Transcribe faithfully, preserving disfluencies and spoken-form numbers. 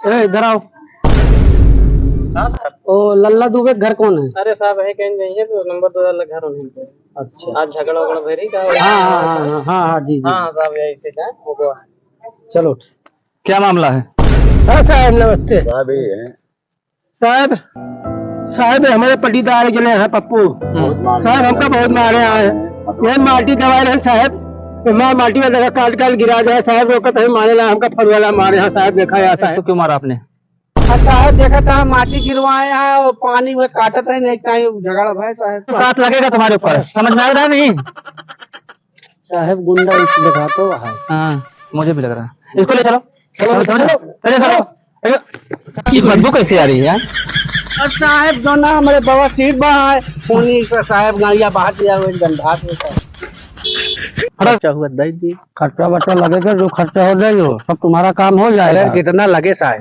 ए, इधर आओ। हाँ साहब। ओ, लल्ला दुबे के घर कौन है? अरे साहब, यही कहीं जाइए तो नंबर दो वाला घर उन्हीं पे। अच्छा। आज झगड़ा उगड़ा भरी का? हाँ, हाँ, हाँ, हाँ, हाँ, हाँ, जी, जी। हाँ, हाँ, साहब, यही से का, वो को है। चलो। क्या मामला है? हाँ साहब, नमस्ते। साहब, ये है। साहब, साहब, ये हमारे पट्टीदार जने हैं पप्पू। हम्म। साहब, हमका बहुत मारे हैं। ये माटी दबा रहे साहब, ये मार माटी वाला जगह काट काट गिरा जाए साहब, रोकत है मारे ला, हमका फरुवाला मारे हैं साहब, देखा या साहब। तो क्यों मारा आपने? और साहब, देखा था माटी गिरवाए हैं और पानी में काटत है, नहीं कहीं झगड़ा भाई साहब। तो हाथ लगेगा तुम्हारे ऊपर, समझ में आ रहा नहीं? साहब, गुंडा इस देखा तो है। हाँ, मुझे भी लग रहा है। इसको ले चलो। चलो, चलो, चलो, चलो, चलो। अरे, ये बदबू कैसे आ रही है यार? और साहब, जो ना हमारे बवासीर बा है, खूनी से साहब, गाड़िया बाहर दिया हुआ, गंधा से साहब। खर्चा हुआ, दे दी। खर्चा वर्चा लगेगा, जो खर्चा हो जाए, जो सब तुम्हारा काम हो जाएगा। अरे, कितना लगे साहब?